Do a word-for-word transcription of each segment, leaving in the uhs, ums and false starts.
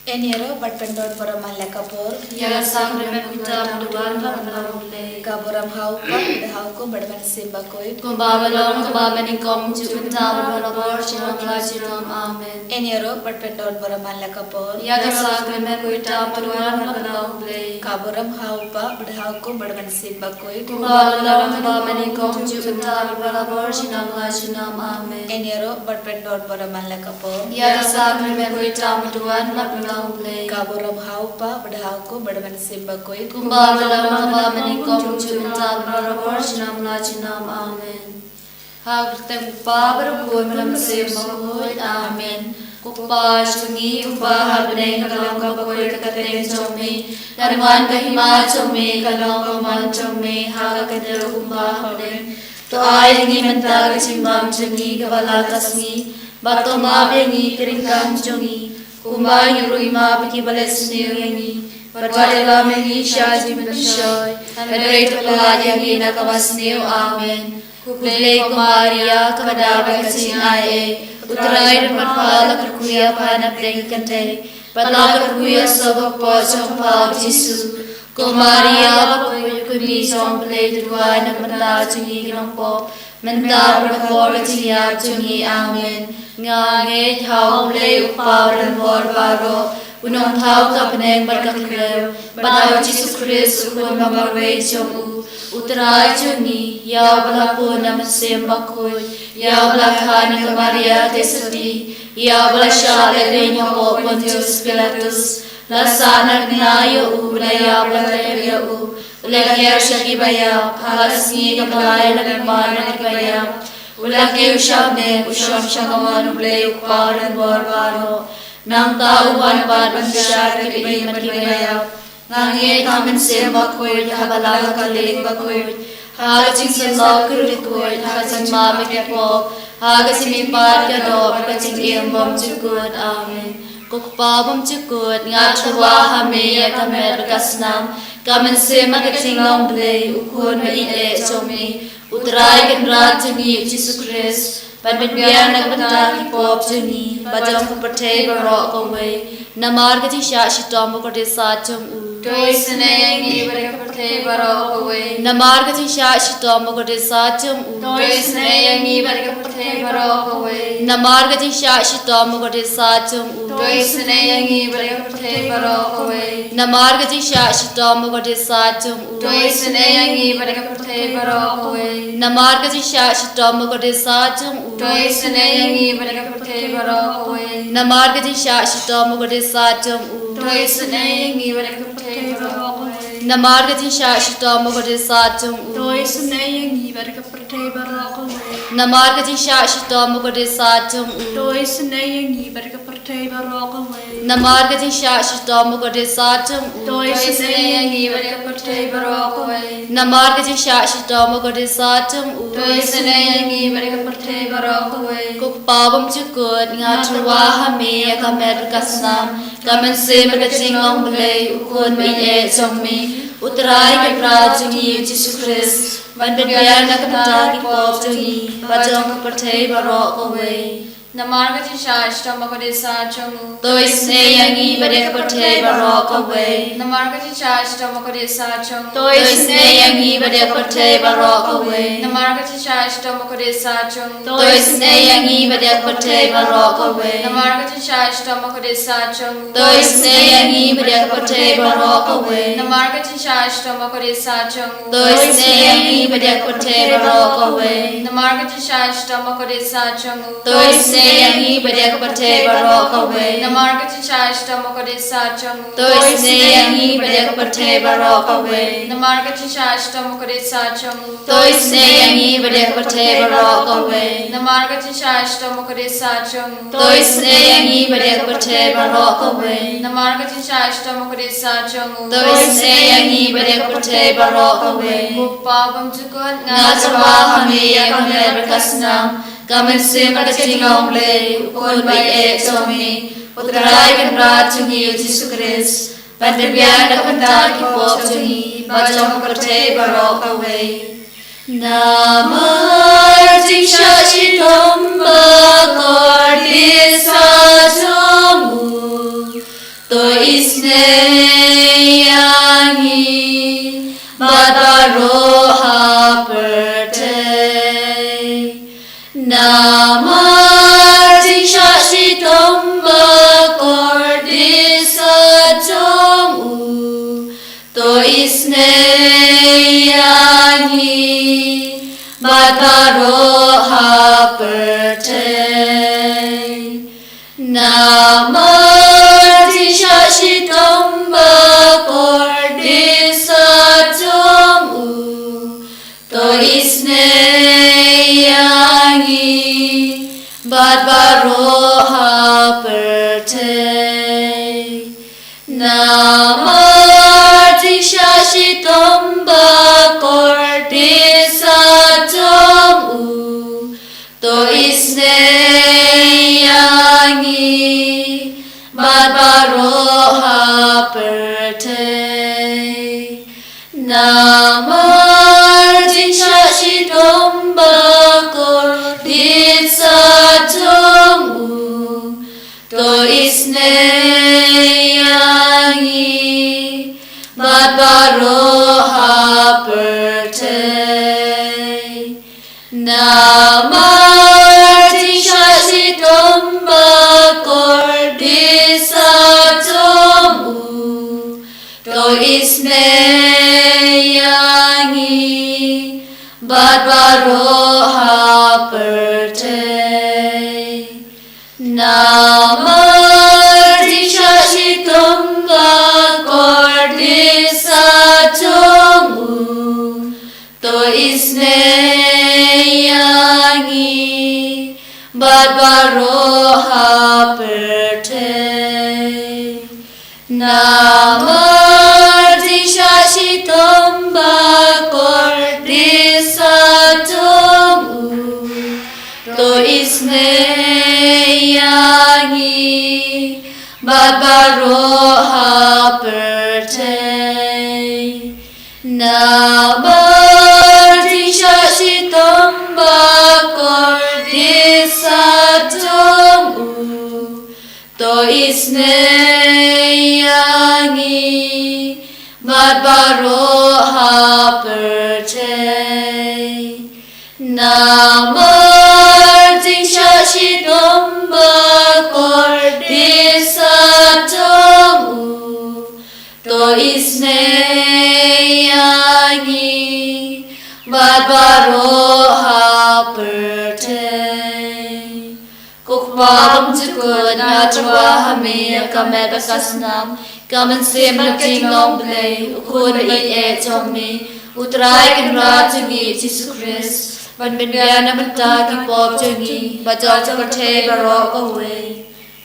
Yn ïaroh bad pyndon burom man la ka por. Ïa ka sakrament pynkyntang ba duwan ha pynlong U Blei. Ka burom ha U Kpa bad ha U Khun bad ha U Mynsiem Bakhuid. Kumba ba long, kumba mynnyngkong, juh mynta bad barabor, junom la junom. Amen. Yn ïaroh bad pyndon burom man la ka por. Ïa ka sakrament pynkyntang ba duwan ha pynlong U Blei. Ka burom ha U Kpa bad ha U Khun bad ha U Mynsiem Bakhuid. Kumba ba long, kumba mynnyngkong, juh mynta bad barabor, junom la junom. Amen. Yn ïaroh bad pyndon burom man la ka por. Ïa ka sakrament pynkyntang ba duwan ha pynlong U Blei. Ka burom ha U Kpa bad ha U Khun bad ha U Mynsiem Bakhuid. Kumba ba long, kumba mynnyngkong, juh mynta bad barabor, junom la junom. Amen. Ha ka kyrteng U Kpa bad U Khun bad U Mynsiem Bakhuid. Amen. Ko Kpa jong ngi uba ha bneng, ka long ka bakhuid ka kyrteng jong me. Kan wan ka hima jong me, kan long ka mon jong me ha ka khyndew kumba ha bneng. To ai ïa ngi mynta ka jingbam jong ngi kaba la ka sngi. Bad to map ïa ngi ki ryngkang jong ngi, kumba ngi ruh ngi map ïa kiba leh sniew ïa ngi. Bad wat ïalam ïa ngi sha jingpynshoi, hynrei to pynlait ïa ngi na kaba sniew. Amen. Khublei ko Maria, kaba dap da ka jingaiei, U Trai u don bad pha, la kyrkhu ïa pha na pdeng ki kynthei, bad la kyrkhu ïa u soh bakpoh jong pha U Jisu. Ko Maria bakhuid, ko Kmie jong U Blei, to duwai na ka bynta jong ngi ki nongpop, mynta bad ha ka por ka jingïap jong ngi. Amen. Nga ngeit ha U Blei U Kpa uba donbor baroh, u nongthaw ka bneng bad ka khyndew, bad ha U Jisu Khrist U Khun ba marwei jong u, U Trai jong ngi, ïa uba la pun na U Mynsiem Bakhuid, ïa uba la kha na ka Maria Theisotti, ïa uba la shah lehbeiñ hapoh Pontius Pilatus, la sahnarkynna ïa u, la ïap, la tep ïa u, u la hiar sha kiba ïap, ha ka sngi kaba lai u la kynmaw na kiba ïap, u la kiew sha bneng, u shong sha ka mon U Blei U Kpa uba donbor baroh. Nangta u wan pat ban bishar ïa kiba im bad kiba ïap. Nga ngeit ha U Mynsiem Bakhuid, ha ka Balang Katholik bakhuid, ha ka jingsynshar bakhuid, ha ka jingmap ïa ki pop, ha ka jingmihpat ka doh, ha ka jingim bymjukut. Amen. Ko Kpa bymjukut, nga tyrwa ha me ïa ka met bad ka snam, ka mynsiem bad ka jinglong Blei, U Khun ba ïeit jong me, U Trai Kynrad jong ngi U Jisu Khrist, ban pynbiang na ka bynta ki pop jong ngi bad jong ka pyrthei baroh kawei. Namar ka jingshah shitom bad ka kordit sat jong u, to isynei ïa ngi bad ïa ka pyrthei baroh kawei. Namar ka jingshah shitom bad ka kordit sat jong u, to isynei ïa ngi bad ïa ka pyrthei baroh kawei. Namar ka jingshah shitom bad ka kordit sat jong u, to isynei ïa ngi bad ïa ka pyrthei baroh kawei. Namar ka jingshah shitom bad ka kordit sat jong u, to isynei ïa ngi bad ïa ka pyrthei baroh kawei. Namar ka jingshah shitom bad ka kordit sat jong u, to isynei ïa ngi bad ïa ka pyrthei baroh kawei. Namar ka jingshah shitom bad ka kordit sat jong u, to isynei ïa ngi bad ïa ka pyrthei baroh kawei. Namar ka jingshah shitom bad ka kordit sat jong u, to isynei ïa ngi bad ïa ka pyrthei baroh kawei. Namar ka jingshah shitom bad ka kordit sat jong u, to isynei ïa ngi bad ïa ka pyrthei baroh kawei. Namar ka jingshah shitom bad ka kordit sat jong u, to isynei ïa ngi bad ïa ka pyrthei baroh kawei. Namar ka jingshah shitom bad ka kordit sat jong u, to isynei ïa ngi bad ïa ka pyrthei baroh kawei. Ko Kpa bymjukut, nga tyrwa ha me ïa ka met bad ka snam, ka mynsiem bad ka jinglong Blei, U Khun ba ïeit jong me, U Trai Kynrad jong ngi U Jisu Khrist, ban pynbiang na ka bynta ki pop jong ngi bad jong ka pyrthei baroh kawei. Namar ka jingshah shitom bad ka kordit sat jong u, to isynei ïa ngi bad ïa ka pyrthei baroh kawei. Namar ka jingshah shitom bad ka kordit sat jong u, to isynei ïa ngi bad ïa ka pyrthei baroh kawei. Namar ka jingshah shitom bad ka kordit sat jong u, to isynei ïa ngi bad ïa ka pyrthei baroh kawei. Namar ka jingshah shitom bad ka kordit sat jong u, to isynei ïa ngi bad ïa ka pyrthei baroh kawei. Namar ka jingshah shitom bad ka kordit sat jong u, to isynei ïa ngi bad ïa ka pyrthei baroh kawei. Namar ka jingshah shitom bad ka kordit sat jong u, to isynei ïa ngi bad ïa ka pyrthei baroh kawei. Namar ka jingshah shitom bad ka kordit sat jong u, to isynei ïa ngi bad ïa ka pyrthei baroh kawei. Namar ka jingshah shitom bad ka kordit sat jong u, to isynei ïa ngi bad ïa ka pyrthei baroh kawei. Namar ka jingshah shitom bad ka kordit sat jong u, to isynei ïa ngi bad ïa ka pyrthei baroh kawei. Namar ka jingshah shitom bad ka kordit sat jong u, to isynei ïa ngi bad ïa ka pyrthei baroh kawei. Ko Kpa bymjukut, nga tyrwa ha me ïa ka met bad ka snam, ka mynsiem bad ka jinglong Blei, U Khun ba ïeit jong me, U Trai Kynrad jong ngi U Jisu Khrist, ban pynbiang na ka bynta ki pop jong ngi bad jong ka pyrthei baroh kawei. Namar ka jingshah shitom bad ka kordit sat jong u, to ïa ngi bad baroh ha pyrthei. Namar jingshah shitom ba kordit sat jong u, to isynei ïa ngi bad baroh ha pyrthei. Namar jingshah shitom ba kordit sat jong u, to isynei ïa ngi bad baroh ha pyrthei. Namar jingshah shitom ba kordit sat jong u, to isynei ïa ngi bad baroh ha pyrthei. Namar jingshah shitom ba kordit sat jong u, to isynei ïa ngi bad baroh ha pyrthei. Namar jingshah shitom ba kordit sat jong u, to isynei ïa ngi bad baroh ha pyrthei. Namar jingshah shitom ba kordit sat jong u, to isynei ïa ngi bad baroh ha pyrthei. Namar jingshah shitom ba kordit sat jong u, to isynei ïa ngi bad baroh ha pyrthei. Namar jingshah shitom ba kordit sat jong u, to isynei ïa ngi bad baroh ha pyrthei. Namar jingshah shitom ba kordit sat jong u, to isynei ïa ngi bad baroh ha pyrthei. Ko Kpa bymjukut, nga tyrwa ha me ïa ka met bad ka snam, ka mynsiem baktieng ong Blei, u Khun ba ïeit eh jong me, U Trai Kynrad jong ngi Jisu Khrist, ban pynbiang na bynta ki pop jong ngi bad jong ka pyrthei baroh kawei.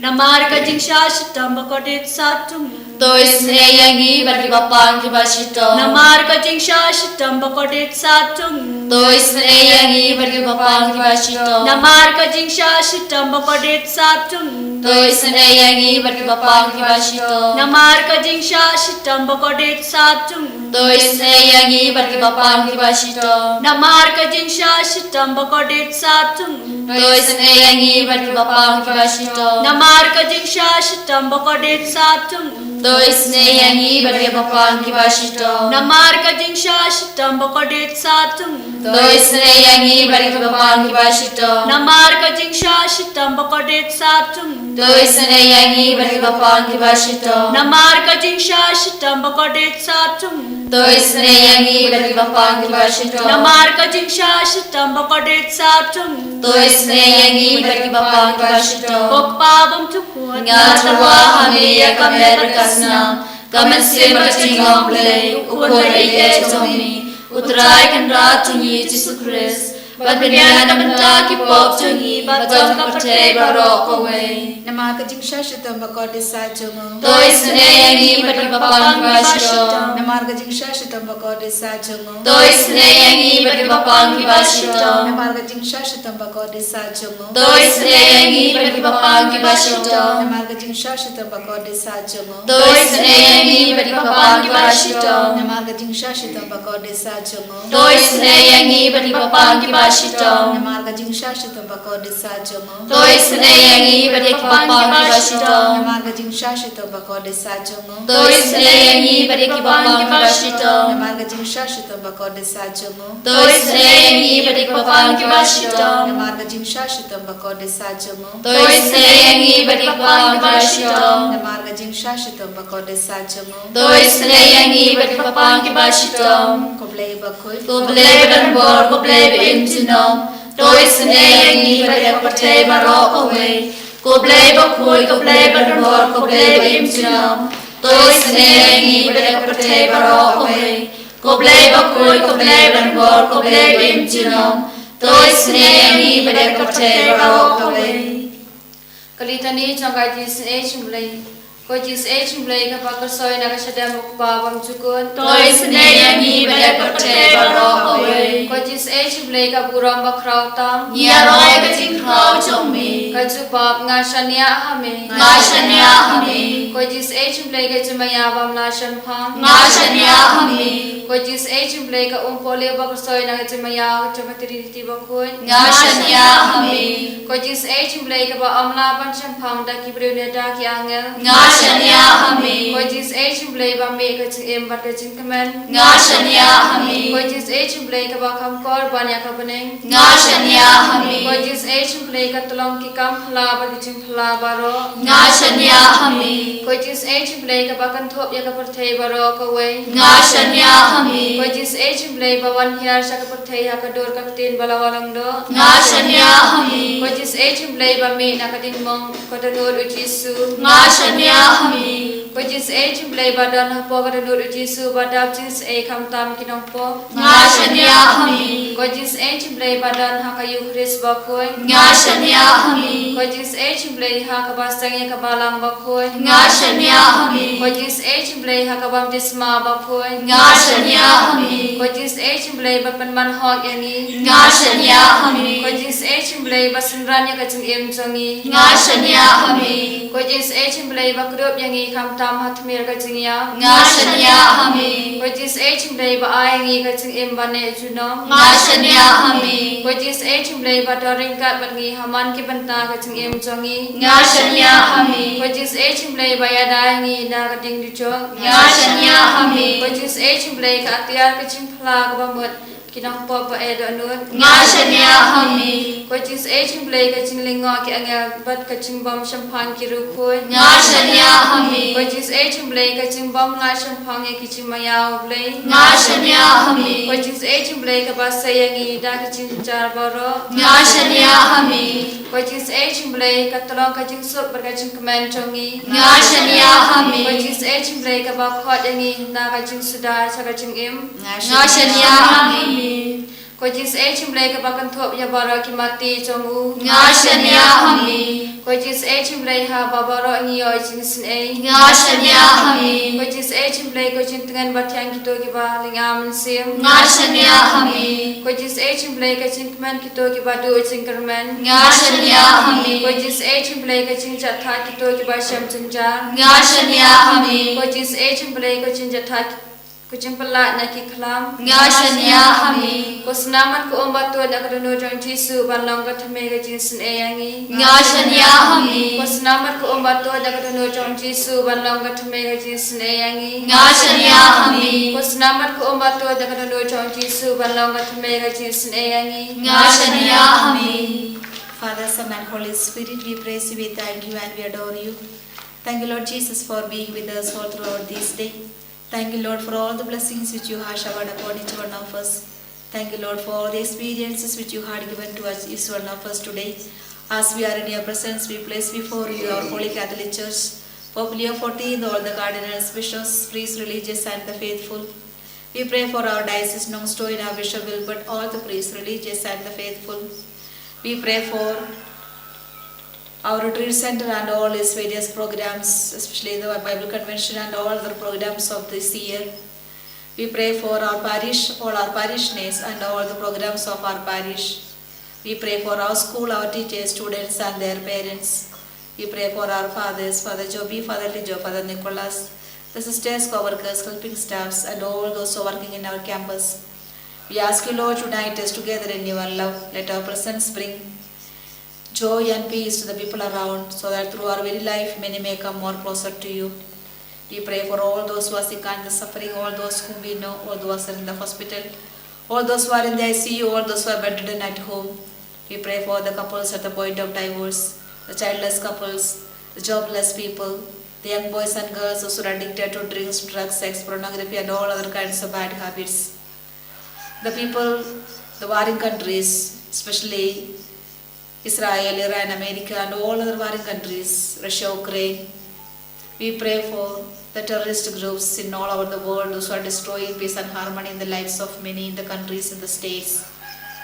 Namar ka jingshah shitom ba kordit sat jong u, to isynei ïa ngi bad kiba pang kiba shitom. Namar ka jingshah shitom ba kordit sat jong u, to isynei ïa ngi bad kiba pang kiba shitom. Namar ka jingshah shitom ba kordit sat jong u, to isynei ïa ngi bad kiba pang kiba shitom. Namar ka jingshah shitom ba kordit sat jong u, to isynei ïa ngi bad kiba pang kiba shitom. Namar ka jingshah shitom ba kordit sat jong u, to isynei ïa ngi bad kiba pang kiba shitom. Namar ka jingshah shitom ba kordit sat jong u, to isynei ïa ngi bad kiba pang kiba shitom. Namar ka jingshah shitom ba kordit sat jong u, to isynei ïa ngi bad kiba pang kiba shitom. Namar ka jingshah shitom ba kordit sat jong u, to isynei ïa ngi bad kiba pang kiba shitom. Namar ka jingshah shitom ba kordit sat jong u, to isynei ïa ngi bad kiba pang kiba shitom. Namar ka jingshah shitom ba kordit sat jong u, to isynei ïa ngi bad kiba pang kiba shitom. Ko Kpa bymjukut, nga tyrwa ha me ïa ka met bad ka snam, ka mynsiem baktieng ong Blei, u Khun ba ïeit eh jong me, U Trai Kynrad jong ngi Jisu Khrist, ban pynbiang na bynta ki pop jong ngi bad jong ka pyrthei baroh kawei. Namar ka jingshah shitom ba kordit sat jong u, to isynei ïa ngi bad kiba pang kiba shitom. Namar ka jingshah shitom ba kordit sat jong u, to isynei ïa ngi bad kiba pang kiba shitom. Namar ka jingshah shitom ba kordit sat jong u, to isynei ïa ngi bad kiba pang kiba shitom. Namar ka jingshah shitom ba kordit sat jong u, to isynei ïa ngi bad kiba pang kiba shitom. Namar ka jingshah shitom ba kordit sat jong u, to isynei ïa ngi bad kiba pang kiba shitom. Namar ka jingshah shitom ba kordit sah jong u. To isynei ïa ngi bad ïa ki bapang kiba shitom. Namar ka jingshah shitom ba kordit sah jong u. To isynei ïa ngi bad ïa ki bapang kiba shitom. Namar ka jingshah shitom ba kordit sah jong u. To isynei ïa ngi bad ïa ki bapang kiba shitom. Namar ka jingshah shitom ba kordit sah jong u. To isynei ïa ngi bad ïa ki bapang kiba shitom. Namar ka jingshah shitom ba kordit sah jong u. To isynei ïa ngi bad ïa ki bapang kiba shitom. Ko Blei bakhuid. Ko Blei badonbor, ko Blei ba im junom. To isynei ïa ngi bad ïa ka pyrthei baroh kawei. Ko Blei bakhuid, ko Blei badonbor, ko Blei ba im junom. To isynei ïa ngi bad ïa ka pyrthei baroh kawei. Ko Blei bakhuid, ko Blei badonbor, ko Blei ba im junom. To isynei ïa ngi bad ïa ka pyrthei baroh kawei. Ka Litani jong ka Jisnei jong Blei. Ko Jisnei jong Blei kaba khuslai na ka shadem u Kpa bymjukut. To isynei ïa ngi bad ïa ka pyrthei baroh kawei. Ko Jisnei jong Blei ka burom bakhraw tam. Ngi ïaroh ïa ka jingkhraw jong me. Ka jubab nga shaniah ha me. Nga shaniah ha me. Ko Jisnei jong Blei ka jingmaïa bym lah shemphang. Nga shaniah ha me. Ko Jisnei jong Blei ka umpohliew ba khuslai na ka jingmaïa jong ka Trinity bakhuid. Nga shaniah ha me. Ko Jisnei jong Blei kaba ym lah ban shemphang da ki briew ne da ki angel. Nga shaniah ha me. Ko Jisnei jong Blei ba mih ka jingim bad ka jingkmen. Nga shaniah ha me. Ko Jisnei jong Blei kaba kham kor ban ïa ka bneng. Nga shaniah ha me. Ko Jisnei jong Blei ka tyllong ki kam phylla bad ki jingphylla baroh. Nga shaniah ha me. Ko Jisnei jong Blei kaba kynthup ïa ka pyrthei baroh kawei. Nga shaniah ha me. Ko Jisnei jong Blei ba wan hiar sha ka pyrthei ha ka dur ka ktien ba la walong doh. Nga shaniah ha me. Ko Jisnei jong Blei ba mih na ka diengmong ka dohnud u Jisu. Nga shaniah ha me. Ko Jisnei jong Blei ba don hapoh ka dohnud u Jisu ba dap jingsnei khamtam ki nongpop. Nga shaniah ha me. Ko Jisnei jong Blei ba don ha ka Eukharist bakhuid. Nga shaniah ha me. Ko Jisnei jong Blei ha kaba seng ïa ka balang bakhuid. Nga shaniah ha me. Ko Jisnei jong Blei ha ka baptisma bakhuid. Nga shaniah ha me. Ko Jisnei jong Blei ba pynman hok ïa ngi. Nga shaniah ha me. Ko Jisnei jong Blei ba synran ïa ka jingim jong ngi. Nga shaniah ha me. Ko Jisnei jong Blei ba kdup ïa ngi khamtam ha tmier ka jingïap. Nga shaniah ha me. Ko Jisnei jong Blei ba ai ïa ngi ka jingim ba neh junom. Nga shaniah ha me. Ko Jisnei jong Blei ba don ryngkat bad ngi ha man ki bynta ka jingim jong ngi. Nga shaniah ha me. Ko Jisnei jong Blei ba ïada ïa ngi na ka ding dujok. Nga shaniah ha me. Ko Jisnei jong Blei ka atiar ka jingphylla kaba mut ki nongpop ba eh dohnud. Nga shaniah ha me. Ko Jisnei jong Blei ka jinglyngngoh ki angel bad ka jingbym shemphang ki riewkhuid. Nga shaniah ha me. Ko Jisnei jong Blei ka jingbym lah shemphang ïa ki jingmaïa u Blei. Nga shaniah ha me. Ko Jisnei jong Blei kaba sei ïa ngi da ka jingjynjar baroh. Nga shaniah ha me. Ko Jisnei jong Blei ka tyllong ka jingsuk bad ka jingkmen jong ngi. Nga shaniah ha me. Ko Jisnei jong Blei kaba khot ïa ngi na ka jingsuda sha ka jingim. Nga shaniah ha me. Ko Jisnei jong Blei kaba kynthup ïa baroh ki mati jong u. Nga shaniah ha me. Ko Jisnei jong Blei haba baroh ngi ïoh jingsnei. Nga shaniah ha me. Ko Jisnei jong Blei ko jingtngen ba thiang kito kiba lynga mynsiem. Nga shaniah ha me. Ko Jisnei jong Blei ka jingkmen kito kiba duh jingkyrmen. Nga shaniah ha me. Ko Jisnei jong Blei ka jingjahthait kito kiba shem jynjar. Nga shaniah ha me. Ko Jisnei jong Blei ka jingjahthait ko jingpyllait na ki khlam. Nga shaniah ha me. Ko snam bad ko um ba tuid na ka dohnud jong u Jisu ban long ka thymmei ka jingsnei ïa ngi. Nga shaniah ha me. Ko snam bad ko um ba tuid na ka dohnud jong u Jisu ban long ka thymmei ka jingsnei ïa ngi. Nga shaniah ha me. Ko snam bad ko um ba tuid na ka dohnud jong u Jisu ban long ka thymmei ka jingsnei ïa ngi. Nga shaniah ha me. Father, Son, and Holy Spirit, we praise you, we thank you, and we adore you. Thank you, Lord Jesus, for being with us all throughout this day. Thank you, Lord, for all the blessings which you have showered upon each one of us. Thank you, Lord, for all the experiences which you had given to us, each one of us today. As we are in your presence, we place before you our Holy Catholic Church, Pope Leo fourteenth, all the cardinals, bishops, priests, religious, and the faithful. We pray for our diocese Nongstoiñ, our Bishop Wilbert, all the priests, religious, and the faithful. We pray for our retreat center and all its various programs, especially the Bible convention and all other programs of this year. We pray for our parish, all our parishioners, and all the programs of our parish. We pray for our school, our teachers, students, and their parents. We pray for our fathers, Father Joby, Father Lijo, Father Nicholas, the sisters, co-workers, helping staffs, and all those who are working in our campus. We ask you, Lord, to unite us together in your love. Let our presence bring joy and peace to the people around, so that through our very life, many may come more closer to you. We pray for all those who are sick and the suffering, all those whom we know, all those who are in the hospital, all those who are in the I C U, all those who are bedridden at home. We pray for the couples at the point of divorce, the childless couples, the jobless people, the young boys and girls, those who are addicted to drinks, drugs, sex, pornography, and all other kinds of bad habits. The people, the warring countries, especially Israel, Iran, America, and all other warring countries, Russia, Ukraine. We pray for the terrorist groups in all over the world, those who are destroying peace and harmony in the lives of many in the countries, in the states.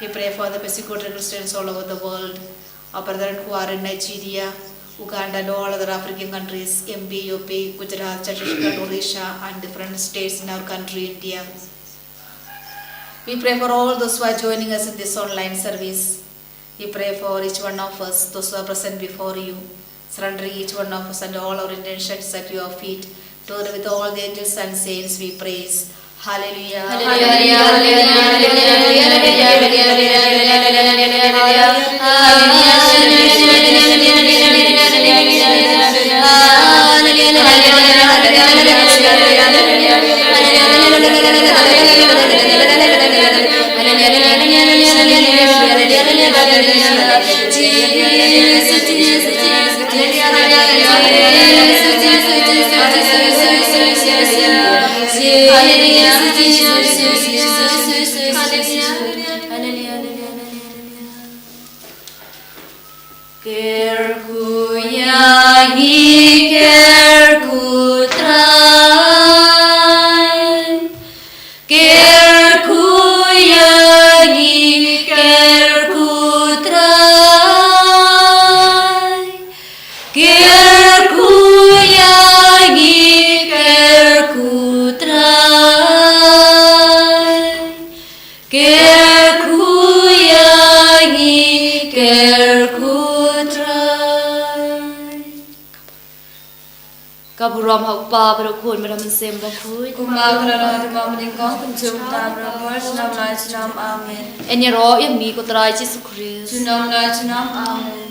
We pray for the persecuted Christians all over the world, our brethren who are in Nigeria, Uganda, and all other African countries, M P, U P, Gujarat, Chhattisgarh, Odisha, and different states in our country, India. We pray for all those who are joining us in this online service. We pray for each one of us, those who are present before you, surrendering each one of us and all our intentions at your feet. Together with all the angels and saints, we praise. Hallelujah. Hallelujah. Kyrkhu ïa ngi, kyrkhu Trai. Kyrkhu ïa ngi, kyrkhu Trai. Kyrkhu ïa ngi, kyrkhu Trai. Kyrkhu ïa ngi, kyrkhu Trai. Ka burom ha u Kpa bad u Khun bad u Mynsiem Bakhuid. Kumba ka la long ha u madan nyngkong, kumjuh kumta baroh, junom la junom. Amen. Ngin ïaroh ïa me ko Trai Jisu Khrist. Junom la junom. Amen.